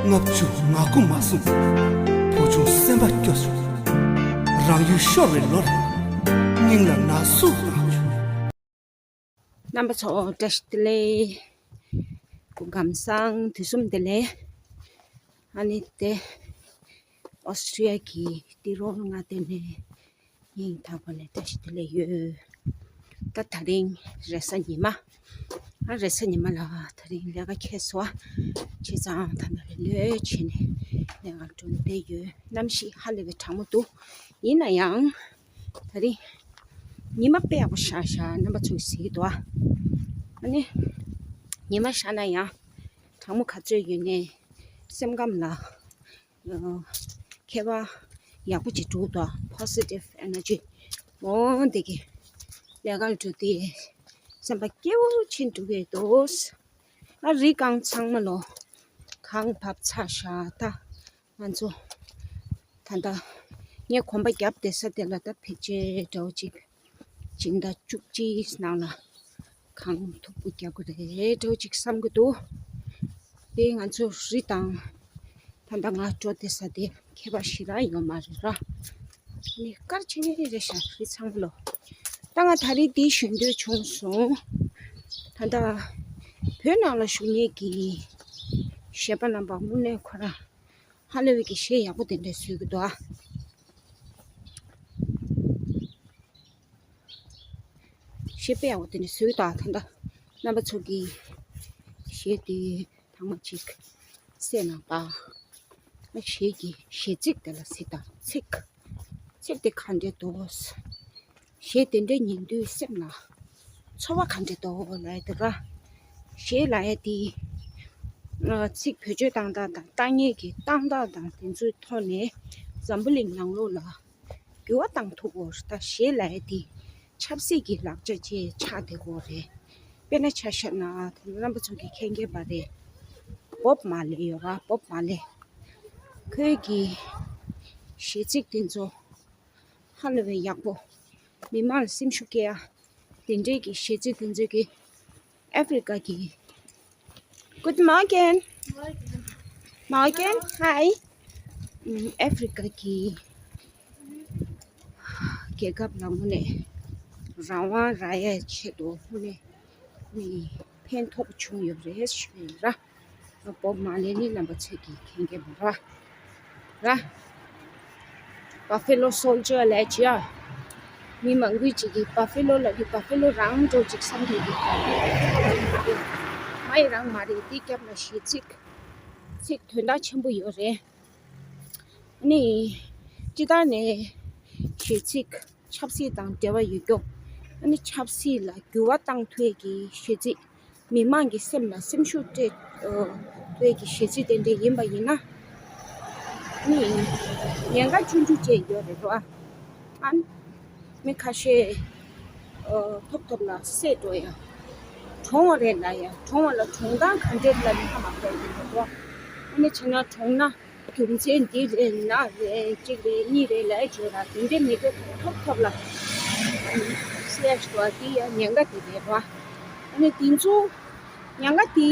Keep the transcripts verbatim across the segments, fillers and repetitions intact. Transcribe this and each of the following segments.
ལྔ་བཅུ་ང་དགུ་མ་སོང་། བུ་ཆུང་སེམས་པ་སྐྱོ་བྱུང་། རང་ཡུལ་ཤོར་བའི་ལོར། སྙིང་ལ་ན་ཟུག་ལངས་བྱུང་། རྣམ་པ་ཚོ་བཀྲ་ཤིས་བདེ་ལེགས། སྐུ་ཁམས་བཟང་། དུས་གསུམ་བདེ་ལེགས། ཨ་ནི་དེ་ཨོ་སི་ཀྲི་ཡ་གི་ཏི་རོ་མངའ་སྡེ་ནས་སྙིང་ཐག་པ་ནས་བཀྲ་ཤིས་བདེ་ལེགས་ཡོད། ད་དེ་རིང་རེས་གཟའ་ཉི་མ། ཨ་རེས་གཟའ་ཉི་མ་ལ་དེ་རིང་ལས་ཀ་ཁྱད་སོ། བྱས་ཙང་ད་ནི་རེས་ལོས་བྱས་ནས་ལས་ཀ་འགྲོ་བསྡད་ཡོད། གནམ་གཤིས་ཧ་ལས་པའི་གྲང་མོ་འདུག་ཡིན་ན་ཡང་དེ་རིང་ཉི་མ་དཔེ་ཡག་པོ་ཤར་ཤག་རྣམ་པ་ཚོས་གཟིགས་ཀྱི་འདུག་ཨ། ཨ་ནི་ཉི་མ་ཤར་ན་ཡང་གྲང་མོ་ག་ཚོད་ཡོད་ནའི་སེམས་ཁམས་ལ་ཨ་ཁྱད་པར་ཡག་པོ་ཅིག་འགྲོ་གི་འདུག positive energy། འོ་འདི་གི་ལས་ཀར་འགྲོ་དུས་སེམས་པ་སྐྱིད་པོ་ཅིག་འགྲོ་གི་འདུག་ཨ་རི་སྒང་ཚང་མ་ལོ་གངས་བབས་ཚར་ཤག་ད་ང་ཚོ་ད་ལྟ་ངས་གོམ་པ་བརྒྱབ་བསྡད་ས་དེ་ལ་ད་ཕལ་ཆེར་འདྲ་བོ་ཅིག་སྦྱིན་བདག་བཅུ་གཅིག་ནང་ལ་གང་ཐུག་པོ་རྒྱག་གི་རེད་འདྲ་བོ་ཅིག་བསམ་གྱི་འདུག་དེ་ང་ཚོ་རི་དང་ད་ལྟ་ང་འགྲོ་བསྡད་ས་དེ་ཁྱད་པར་ཞེ་དྲག་ཡོད་མ་རེད་ར། ནི་དཀར་ཆེན་རེད་ཤག་རི་ཚང་ལོ། ད་ང་ད་རེས་འདི་ཞུ་འདོད་བྱུང་སོང་། ད་ལྟ་བོད་ནང་ལ་བཞུགས་མཁན་གྱི་གཞས་པ་རྣམ་པ་དངོས་གནས་ཁོ་རང་ཧ་ལས་པའི་གི་གཞས་ཡག་པོ་དེ་འདྲ་བཟོས་ཀྱི་འདུག་ཨ། གཞས་དཔེ་ཡག་པོ་དེ་འདྲ་བཟོས་ཀྱི་འདུག་ཨ། ད་ལྟ་རྣམ་པ་ཚོ་གི་གཞས་དེ་ཐང་མ་གཅིག་གསན་ན་པ། གཞས་ཀྱི་གཞས་ཚིག་དེ་ལ་གཟིགས་དང་ཚིག་ཚིག་དེ་ག་འདྲས་འདུག་གཞས་དེ་འདྲ་ཉན་དུས་སེམས་ལ་ཚོར་བ་ག་འདྲས་འདུག་ལབ་ཡ་དེ་ར། གཞས་ལབ་ཡ་དེ་ཚིག་བེད་སྤྱོད་བཏང་སྟངས་དང་བཏང་མཁན་གྱི་བཏང་སྟངས་དང་དེ་ཚོའི་ཐོག་ནས་འཛམ་བུ་གླིང་ནང་ལོགས་ལ་འགྱུར་བ་བཏང་ཐུབ་ཀྱི་ཡོད་རེད། ད་གཞས་ལབ་ཡ་དེ་ཆབ་སྲིད་ཀྱི་ལག་ཆ་ཅིག་ཆགས་བསྡད་ཀྱི་ཡོད་རེད། དཔེར་ན་ཆ་བཞག་ན་ད་རྣམ་པ་ཚོ་གི་མཁྱེན་མཁྱེན་པ་རེད། བོབ་མར་ལེ་ཡོད་ར། བོབ་མར་ལེ། ཁོའི་གི་གཞས་ཚིག་དེ་ཚོ་ཧ་ལས་པའི་ཡག་པོ། མི་མང་ལ་སེམས་ཤུགས་སྐྱེ་ཡ། དེ་འདྲའི་གི་གཞས་ཚིག་དེ་ཚོ་གི་ཨ་ཧྥེ་རི་ཀ་གི། Guten Morgen. Morgen. Hi. ཨ་ཧྥེ་རི་ཀ་གི་རྒྱལ་ཁབ་ལ་དངོས་གནས་རང་དབང་རག་ཡའི་ཆེད་དུ་དངོས་གནས་ནི་ཕན་ཐོགས་པོ་བྱུང་ཡོད་རེད་ཞུ་ཡིན་ར། བོབ་མར་ལེ་ནི་རྣམ་པ་ཚོས་ཀྱི་མཁྱེན་མཁྱེན་པ་ར། ར། Buffalo Soldier ལབ་ཅི་ཡ། མི་མང་པོ་ཅིག་གིས་Buffalo ལབ་དུས་Buffalo རང་འགྲོ་ཅིག་བསམ་གྱི་འདུག་མ་ཡི་རང་མ་རེད། དེ་རྒྱབ་ལ་གཞས་ཚིག་ཚིག་དོན་དག་ཆེན་པོ་ཡོད་རེད། ནི། སྤྱི་བཏང་ནས་གཞས་ཚིག་ཆབ་སྲིད་དང་འབྲེལ་བ་ཡོད་རྒྱུ། ཨ་ནི་ཆབ་སྲིད་ལ་འགྱུར་བ་བཏང་ཐུབ་ཀྱི་གཞས་ཚིག་མི་མང་གི་སེམས་ལ་སེམས་ཤུགས་སྤྲད་ཐུབ་ཀྱི་གཞས་ཚིག་དེ་འདྲ་ཡིན་པ་ཡིན་ན། ནི། ཉེན་ཁ་ཆུང་ཆུང་ཅིག་ཡོད་རེད་རོ། ཨ། མི་ཁ་ཤས་ཐོབ་ཐོབ་ལ་བསད་འགྲོ་ཡ། གྲོངས་པ་རེད་ལ་ཡ། གྲོངས་པ་ལ་གྲོངས་སྟངས་ག་འདྲས་ལ་ནི་ཧ་མ་གོ་གི་རེད་རོ། ཨ་ནི་བྱས་ན་གྲོངས་ན། རྒྱུ་མཚན་འདི་རེད་ན་རེད། གཅིག་རེད་གཉིས་རེད་ལབ་བརྗོད་ལ་དེ་འདྲའི་མི་འདུག་ཐོབ་ཐོབ་ལ་སེ་ཡ་ཞུ་བ་དེ་ཡང་ཉེན་ཁ་དེ་རེད་བ། ཨ་ནི་དེ་ཚོ་ཉེན་ཁ་དེ་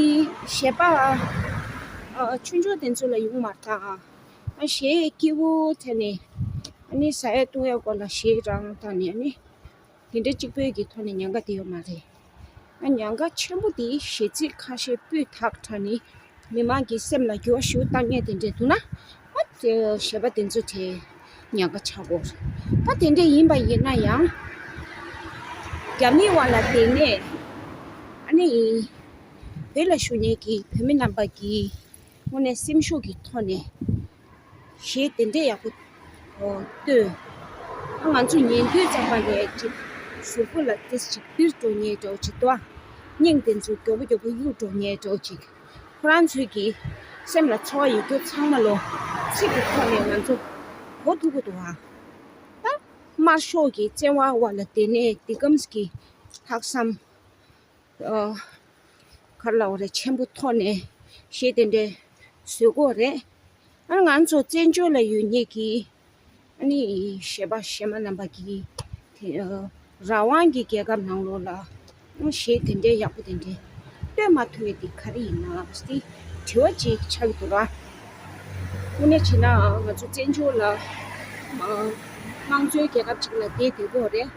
གཞས་པ་ཨ་ཆུང་ཆུང་དེ་ཚོ་ལ་ཡོང་མ་ཐག་ཨ་གཞས་སྐྱིད་པོ་དེ་ནི་ཨ་ནི་ཟ་ཡ་བཏུང་ཡ་སྐོར་ལ་གཞས་རང་དང་ནི་ཨ་ནི། དེ་འདྲ་གཅིག་པོའི་གི་ཐོག་ནས་ཉེན་ཁ་དེ་ཡོད་མ་རེད། ཨ་ཉེན་ཁ་ཆེན་པོ་དེ་གཞས་ཚིག་ཁ་ཤས་སྤུས་དག་དྲགས་ནས་མི་མང་གི་སེམས་ལ་འགྱུར་བ་ཞིག་བཏང་མཁན་དེ་འདྲས་འདུག་ན། ཨ་དེ་གཞས་པ་དེ་ཚོ་དེ་ཉེན་ཁ་ཆགས་ཀྱི་ཡོད་རེད། ད་དེ་འདྲས་ཡིན་པ་ཡིན་ན་ཡང་རྒྱ་མི་བ་ལ་དེ་ནས་ཨ་ནི་བོད་ལ་བཞུགས་མཁན་གྱི་བོད་མི་རྣམ་པ་གི་དངོས་གནས་སེམས་ཤུགས་ཀྱི་ཐོག་ནས། གཞས་དེ་འདྲས་ཡག་པོ་ཨོ་བཏོན། ཨ་ང་ཚོ་ཉན་དུས་ཙམ་པ་ལས་ཅིག་གཟུགས་པོ་ལ་ཏིས་ཅིག་པིར་འགྲོ་མཁན་འདྲ་བོ་ཅིག་འདུག་ཨ་སྙིང་དེ་ཚོ་མགྱོགས་པོ་མགྱོགས་པོ་གཡུག་འགྲོ་མཁན་འདྲ་བོ་ཅིག་ཁོ་རང་ཚོའི་གི་སེམས་ལ་ཚོར་བ་ཡོད་རྒྱུ་ཚང་མ་ལོ་ཚིག་གི་ཐོག་ནས་ང་ཚོ་གོ་ཐུབ་ཀྱི་འདུག་ཨ་ད་དམར་ཤོག་གི་བཙན་དབང་འོག་ལ་དེ་ནས་འདི་གམ་གི་ལྷག་བསམ། ཨ་ག་རེ་ལབ་དགོས་རེད། ཆེན་པོ་ཐོག་ནས་གཞས་དེ་འདྲ་བཟོས་ཀྱི་ཡོད་རེད། ཨ་ང་ཚོ་བཙན་བྱོལ་ལ་ཡོད་མཁན་གྱི་ཨ་ནི་གཞས་པ་གཞས་མ་རྣམ་པ་གིས་དེ་ཨ་རང་དབང་གི་རྒྱལ་ཁབ་ནང་ལོགས་ལ་ཨ་གཞས་དེ་འདྲའི་ཡག་པོ་དེ་འདྲ་བཏོན་མ་ཐུབ་པ་དེ་ག་རེ་ཡིན་ན་ཟེར་ཏེ་དྲི་བ་ཅིག་ཆགས་ཀྱི་འདུག་ར། དངོས་གནས་བྱས་ན་ང་ཚོ་བཙན་བྱོལ་ལ་ཨ་དམངས་གཙོའི་རྒྱལ་ཁབ་ཅིག་ལ་བསྡད་བསྡད་ཀྱི་ཡོད་རེད།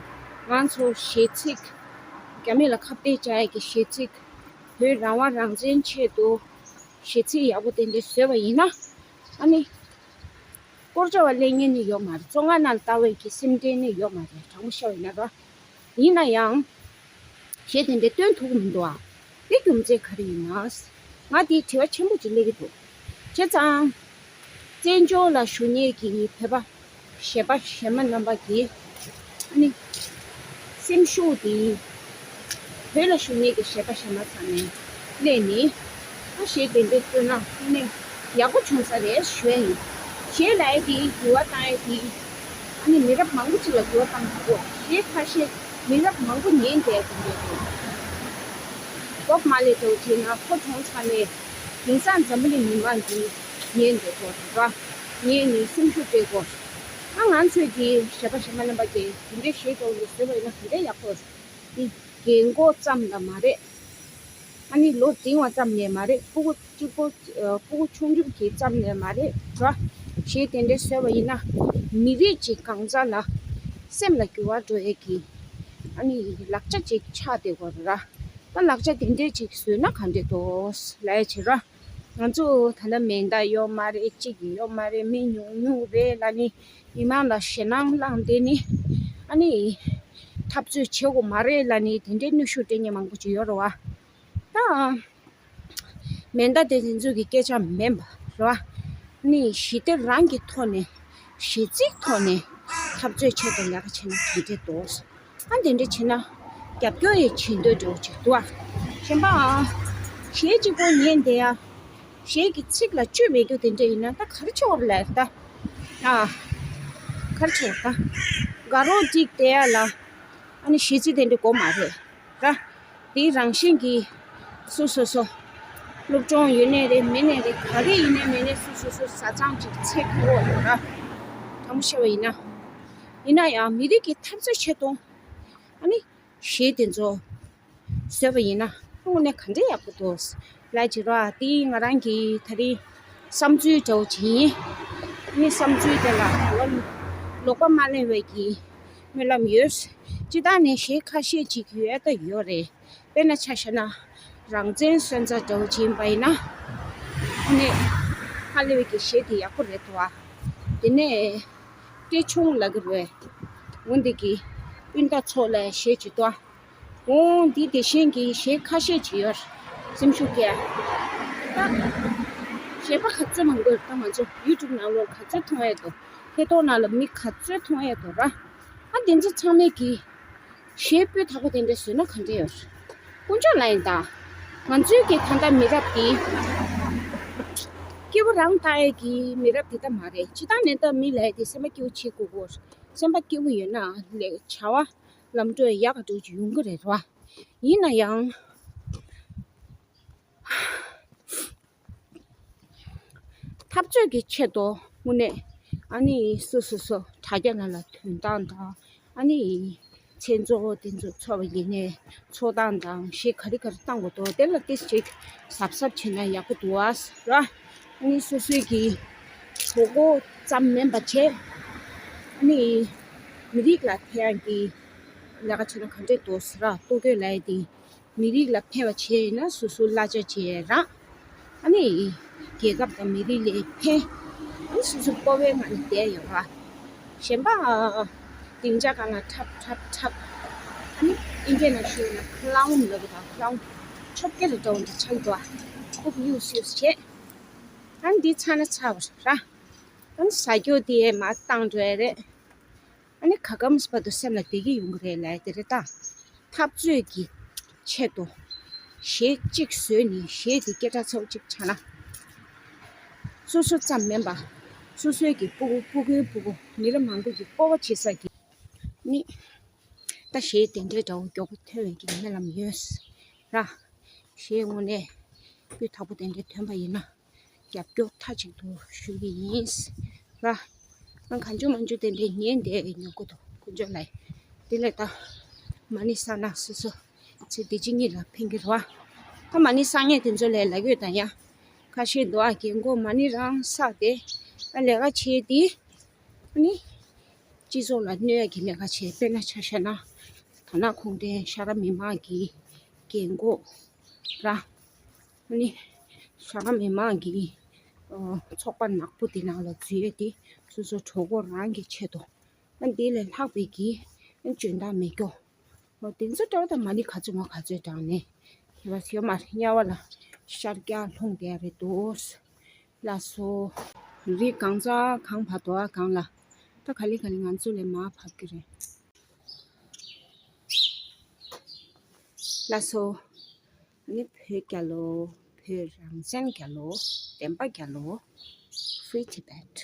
ང་ཚོ་གཞས་ཚིག་རྒྱ་མི་ལ་ཁ་གཏད་བཅག་ཡས་ཀྱི་གཞས་ཚིག་བོད་རང་དབང་རང་བཙན་ཆེད་དུ་གཞས་ཚིག་ཡག་པོ་དེ་འདྲ་བཟོས་པ་ཡིན་ན། ཨ་ནི། སྐོར་བྱ་བ་གླེང་མཁན་ནི་ཡོད་མ་རེད། བཙོན་ཁང་ནང་ལྟ་བའི་གི་སེམས་ཁྲལ་ནི་ཡོད་མ་རེད། དྲང་པོ་བཤད་པ་ཡིན་ན་ར། ཡིན་ན་ཡང་། གཞས་དེ་འདྲ་སྟོན་ཐུབ་ཀྱི་མི་འདུག་ཨ། དེ་རྒྱུ་མཚན་ག་རེ་ཡིན་ན། ང་དེའི་དྲི་བ་ཆེན་པོ་ཅིག་སླེབས་ཀྱི་འདུག་བྱས་ཙང་། བཙན་བྱོལ་ལ་བཞུགས་མཁན་གྱི་བོད་པ་གཞས་པ་གཞས་མ་རྣམ་པ་གིས། ཨ་ནི། སེམས་ཤུགས་དེ། བོད་ལ་བཞུགས་མཁན་གྱི་གཞས་པ་གཞས་མ་ཚང་མས་སླེབས་ནས། ཨ་གཞས་དེ་འདྲ་བཏོན་ན་དངོས་གནས་ཡག་པོ་བྱུང་ས་རེད་ཞུ་ཡ་ཡིན། གཞས་ལབ་ཡ་དེ་འགྱུར་བ་བཏང་ཡ་དེ། ཨ་ནི་མི་རབས་མང་པོ་ཅིག་ལ་འགྱུར་བ་བཏང་དགོས། གཞས་ཁ་ཤས་མི་རབས་མང་པོ་ཉན་བསྡད་ཀྱི་འདུག་བོབ་མར་ལེ་འདྲ་བོ་བྱས་ན་ཁོ་གྲོངས་ཚར་ནས་དེང་སང་འཛམ་བུ་གླིང་མི་མང་གིས་ཉན་བསྡད་ཀྱི་ཡོད་རེད་པ། ཉན་ནས་སེམས་ཤུགས་སྤྲད་དགོས། ཨ་ང་ཚོས་ཀྱི་གཞས་པ་གཞས་མ་རྣམ་པ་གིས་དེ་འདྲའི་གཞས་འདྲ་བོ་འདི་བཟོས་པ་ཡིན་ན་ག་འདྲ་ཡག་པོ་རེད། འདི་རྒན་གོག་ཙམ་ལ་མ་རེད། ཨ་ནི་ལོ་འབྲིང་བ་ཙམ་ལས་མ་རེད། སྤུ་གུ་གཅིག་པོ་ཨ་སྤུ་གུ་ཆུང་ཆུང་གི་ཙམ་ལས་མ་རེད་ར། གཞས་དེ་འདྲ་བཟོས་པ་ཡིན་ན་མི་རིགས་ཀྱི་གང་ཟག་ལ་སེམས་ལ་འགྱུར་བ་འགྲོ་ཡས་ཀྱི་ཨ་ནི་ལག་ཆ་ཅིག་ཆགས་བསྡད་ཀྱི་ཡོད་རེད་ར། ད་ལག་ཆ་དེ་འདྲས་ཅིག་བཟོས་ན་ག་འདྲས་འདུག་ལབ་ཡས་བྱས་ར། ང་ཚོ་ད་ལྟ་མེ་མདའ་ཡོད་མ་རེད། གཅིག་ཡོད་མ་རེད། མི་ཉུང་ཉུང་རེད་ལབ་ནི། མི་མང་ལ་ཞེད་སྣང་བསླངས་བསྡད་ནི། ཨ་ནི། འཐབ་རྩོད་བྱེད་དགོས་མ་རེད་ལབ་ནི་དེ་འདྲའི་གནོན་ཤུགས་སྤྲད་མཁན་མང་པོ་ཅིག་ཡོད་རེད་བ། ད། མེ་མདའ་དེ་དེ་ཚོ་གི་སྐད་ཆ་མིན་པ་རེད་བ། ཨ་ནི་ཞི་བདེ་རང་གི་ཐོག་ནས་གཞས་ཚིག་ཐོག་ནས་འཐབ་རྩོད་བྱེད་དང་ལས་ཀ་བྱེད་ན་ག་འདྲས་འདུག་ཨ་དེ་འདྲ་བྱེད་ན་རྒྱབ་སྐྱོར་ཡང་བྱེད་འདོད་འདྲ་བོ་ཅིག་འདུག་ཨ། གཞན་པའང་གཞས་གཅིག་པོ་ཉན་བསྡད་ཡ། གཞས་ཀྱི་ཚིག་ལ་བཅོས་མེད་རྒྱུ་དེ་འདྲ་ཡིན་ན་ད་ག་རེ་བྱེད་དགོས་རེད་ལབ་ད། ཨ། ག་རེ་བྱེད་དགོས་ད། དགའ་རོགས་སྒྲིག་བསྡད་ཡ་ལ། ཨ་ནི་གཞས་ཚིག་དེ་འདྲ་དགོས་མ་རེད་ད། དེའི་རང་བཞིན་གྱིས་སོ་སོ་སོ། སློབ་སྦྱོང་ཡོད་ནའི་རེད་མེད་ནའི་རེད། ག་རེ་ཡིན་ནའི་མེད་ནའི་སོ་སོ་སོ་བཟའ་ཚང་ཅིག་འཚོལ་དགོས་རེད་ད། དྲང་པོ་བཤད་པ་ཡིན་ན། ཡིན་ན་ཡང་མི་རིགས་ཀྱི་འཐབ་རྩོད་ཆེད་དུ། ཨ་ནི། གཞས་དེ་ཚོ་བཟོས་པ་ཡིན་ན་དངོས་གནས་ག་འདྲ་ཡག་པོ་འདུག་ལབ་བྱས་ར། དེ་ང་རང་གི་ད་རེས་བསམ་ཚུལ་འདྲ་བོ་ཅིག་ཡིན། ངའི་བསམ་ཚུལ་དེ་ལ་ལོག་པ་མ་གླེང་བའི་གི་སྨོན་ལམ་ཡོད། སྤྱིར་བཏང་ནས་གཞས་ཁ་ཤས་ཅིག་ཡོད་ད་ཡོད་རེད། དཔེར་ན་ཆ་བཞག་ན་རང་བཙན་སོན་རྩ་འདྲ་བོ་ཅིག་ཡིན་པ་ཡིན་ན། དངོས་གནས་ཧ་ལས་པའི་གི་གཞས་དེ་ཡག་པོ་རེད་འདུག་བ། དེ་ནས་སྤྲེལ་ཆུང་ལབ་ཀྱི་རེད། འོ་འདི་གི་སྤུན་ཟླ་ཚོ་ལ་གཞས་ཅིག་འདུག་བ། འོ་འདི་དེ་བཞིན་གྱི་གཞས་ཁ་ཤས་ཅིག་ཡོད། སེམས་ཤུགས་སྐྱེ། ད་གཞས་པ་ག་ཚོད་མང་པོ་ཡོད་ད་ང་ཚོ་ཡུ་ཊུབ་ནང་ལོགས་ག་ཚོད་མཐོང་ཡས་འདུག་ཐད་གཏོང་ནང་ལ་མི་ག་ཚོད་མཐོང་ཡས་འདུག་ར། ཨ་འདི་ཚོ་ཚང་མས་ཀྱི་གཞས་སྤུས་དག་པོ་དེ་འདྲ་བཟོས་ན་ག་འདྲ་ཡོད། དཀོན་མཆོག་ལ་ཡིན་ད། ང་ཚོའི་གི་ད་ལྟ་མི་རབས་འདི་སྐྱིད་པོ་རང་ལྟ་ཡས་ཀྱི་མི་རབས་འདི་ད་མ་རེད། སྤྱིར་བཏང་ནས་ད་མི་ལ་ཡ་དེ་སེམས་པ་སྐྱིད་པོ་བྱེད་དགོས་གོ། སེམས་པ་སྐྱིད་པོ་ཡོད་ན་ལས་བྱ་བ་ལམ་འགྲོ་ཡག་ག་འགྲོ་ཅིག་ཡོང་གི་རེད་ར། ཡིན་ན་ཡང་འཐབ་རྩོད་ཀྱི་ཆེད་དུ་དངོས་གནས་ཨ་ནི་སོ་སོ་སོ་དྲ་རྒྱ་ནང་ལ་ཐོན་སྟངས་དང་ཨ་ནི་མཚན་ཚོགས་དེ་ཚོ་ཚོགས་པ་ཡིན་ནའི་ཚོགས་སྟངས་དང་གཞས་ག་རེ་ག་རེ་བཏང་དགོས་འདུག་དེ་ལ་ཏིས་ཅིག་གཟབ་གཟབ་བྱས་ན་ཡག་པོ་འདུག་ཨ་ར། ཨ་ནི་སོ་སོའི་གི་གྲོགས་པོ་ཙམ་མིན་པ་བྱས་ཨ་ནི་མི་རིགས་ལ་ཕན་ཡག་གི་ལས་ཀ་བྱས་ན་ག་འདྲས་འདུག་ཟེར་ར། ལྟོ་གོས་ལབ་ཡ་དེ་མི་རིགས་ལ་ཕན་པ་བྱས་ཡིན་ན་སོ་སོ་གླ་ཆ་བྱས་ར། ཨ་ནི་རྒྱལ་ཁབ་དང་མི་རིགས་ལ་ཕན། ཨ་ནི་སོ་སོ་སྤོབས་པའི་ངང་ནས་བསྡད་ཡོད་ར། གཞན་པ་སྡིངས་ཆ་སྒང་ལ་འཁྲབ་འཁྲབ་འཁྲབ། ཨ་ནི་ཨིན་སྐད་ནང་ཞུས་ན་ཁ་ལའུན་ལབ་ཀྱི་དང་ཁ་ལའུན་ཆོབ་སྐད་ལ་འདྲ་བོ་འདྲ་ཆགས་འདུག་ཨ། ཁུག་གཡུག་གཡུག་བྱས། ཨ་ནི་འདི་ཚར་ན་ཚར་བ་ར། ཨ་ནི་ཟ་རྒྱུ་དེ་མར་བཏང་འགྲོ་ཡ་རེད། ཨ་ནི་ཁ་སྐམ་བར་དུ་སེམས་ལ་བདེ་སྐྱིད་ཡོང་གི་རེད་ལབ་ཡ་དེ་རེད་ད། འཐབ་རྩོད་ཀྱི་ཆེད་དུ་གཞས་གཅིག་བཟོས་ནས་གཞས་དེ་སྐད་གྲགས་ཚ་པོ་གཅིག་ཆགས་ན། སོ་སོ་ཙམ་མིན་པ། སོ་སོའི་གི་སྤུ་གུ་སྤུ་གུའི་སྤུ་གུ་མི་རབས་མང་པོ་ཡི་སྤོབས་པ་བྱེད་ས་གི་ནི། ད་གཞས་དེ་འདྲའི་འདྲ་བོ་མགྱོགས་པོ་ཐོན་པའི་གི་སྨོན་ལམ་ཡོད་ར། གཞས་དངོས་གནས་སྤུས་དག་པོ་དེ་འདྲ་ཐོན་པ་ཡིན་ན་རྒྱབ་སྐྱོར་མཐའ་གཅིག་ཏུ་ཞུ་གི་ཡིན་ར། ང་གང་བྱུང་མང་བྱུང་དེ་འདྲའི་ཉན་བསྡད་ཡོང་གི་འདུག་དཀོན་མཆོག་ལ། དེ་ལས་ད་མ་ཎི་བསགས་ན་སོ་སོ་ཚེ་འདི་ཕྱི་གཉིས་ལ་ཕན་གི་རེད་བ། ད་མ་ཎི་བསགས་མཁན་དེ་ཚོ་ལ་ལབ་ཡོད་ད་ཡ། ཁ་ཤས་འདུག་ཨ། རྒན་གོག་མ་ཎི་རང་བསགས་ཏེ་ ཨ་ལས་ཀ་བྱེད་དེ། ཨ་ནི་སྤྱི་ཚོགས་ལ་གནོད་ཡ་གི་ལས་ཀ་བྱེད། དཔེར་ན་ཆ་བཞག་ན། དར་ནག་ཁུངས་ལྡན་ཤ་ར་མི་མང་གི་རྒན་གོག་ར། ཨ་ནི་ཤ་ར་མི་མང་གི་ཨ་ཚོགས་པ་ནག་པོ་དེ་ནང་ལ་འཛུལ་ཡ་དེ་སོ་སོ་གྲོད་ཁོག་རང་གི་ཆེད་དུ། ཨ་འདི་ལས་ལྷག་པའི་གི་ཨ་འཇོན་ཐང་མེད་སྐྱོ། འོ་དེ་ཚོ་འདྲ་བོ་དང་མ་ཎི་ག་ཚོད་མ་ག་ཚོད་བགྲངས་ནས་ཁྱད་པར་ཡོད་མ་རེད། དམྱལ་བ་ལ་ཤར་རྒྱག་ལྷུང་བསྡད་རེད་འདུག། ལགས་སོ། རི་གང་ཙམ་གང་བབས་འདུག་ཨ། གང་ལ། ད་ག་ལེ་ག་ལེ་ང་ཚོ་ལས་མར་བབས་ཀྱི་རེད། ལགས་སོ། ནི་བོད་རྒྱལ་ལོ། བོད་རང་བཙན་རྒྱལ་ལོ། བདེན་པ་རྒྱལ་ལོ། Free Tibet།